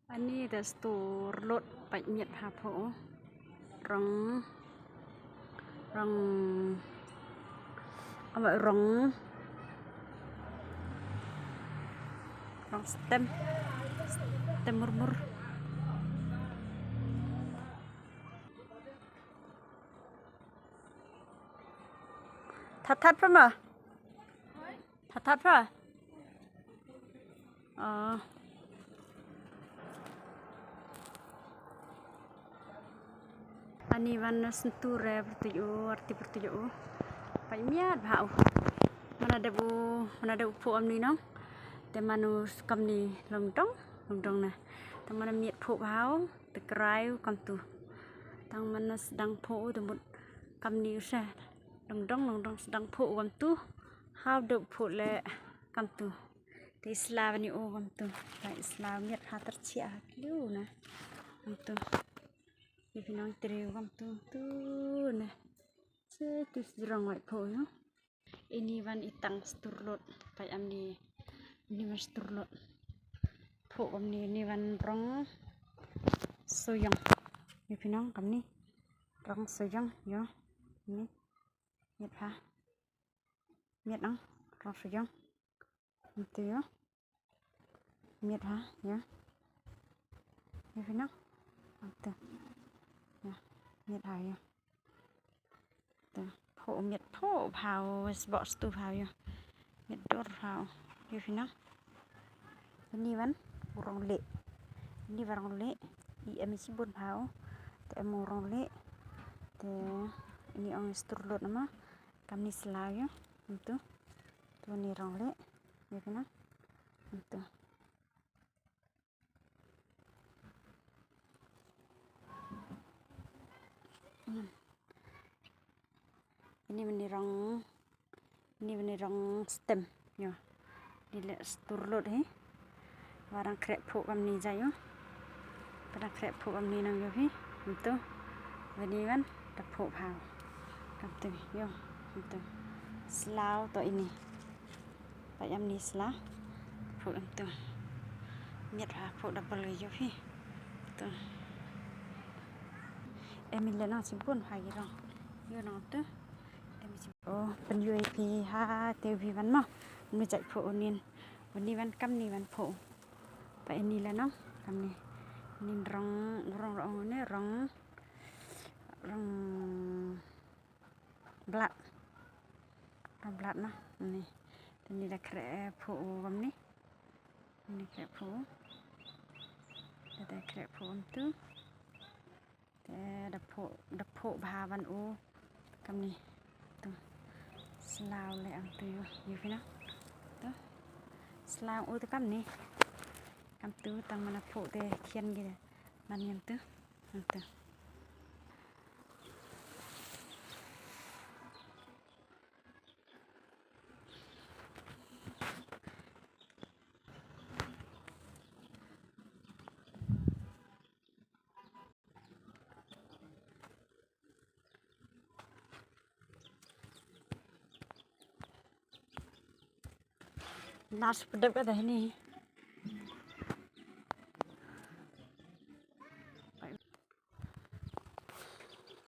Ani da store lot paihmiat ha pho rong rong amah rong rong stem stem murmur. Thật thật phải mà thật thật phải ờ ani van senture bertuju arti bertuju paihmiat bhau mana ada bu mana ada pho amni no te manu kamni longdong longdong na te mana miet pho bhau te krai kam tu tang mana sedang pho te mut kamni usah longdong longdong sedang pho kam tu hau de pho le kam tu te isla ni o kam tu ta isla miet ha ter chia kliu na kam tu ni nong triu kam tu tu na che tu rong wai pho yo ini van itang sturlot pai amni ni van sturlot pho kam ni ni van rong soyong ni pinong kam ni rong soyong yo ni miet ha miet nong rong soyong tu yo miet ha yo ni pinong tu ya miet ha yo tu pho miet pho phao box tu phao yo miet dor phao yo pinong ini van rong le ini rong le i em si bun phao te em rong le te ini ong sturlot nama kami selaw yo tu tu ni rong le yo pinong tu ini menirong stem yo ni le sturlot he warang krep pho kam ni jayo parang krep pho kam ni nang yo hi tu vani van ta pho phao kam tu yo tu slau to ini pa yam ni sla pho kam tu miet ha pho double yo hi tu em le na chimpun ha gi rong yo nang tu em chi o pen UAP ha te vi van ma mi chạy pho nin ni van kam ni van pho pa ini la no kam ni nin rong rong rong ne rong rong blat rong blat na ni ni la kre pho kam ni ni kre pho ta kre pho tu te da pho bha van u kam ni tu slau le ang tu yo phi na tu slau u tu kam ni kam tu tang mana pho te khian gi man yam tu tu nas pedap ka dah ni.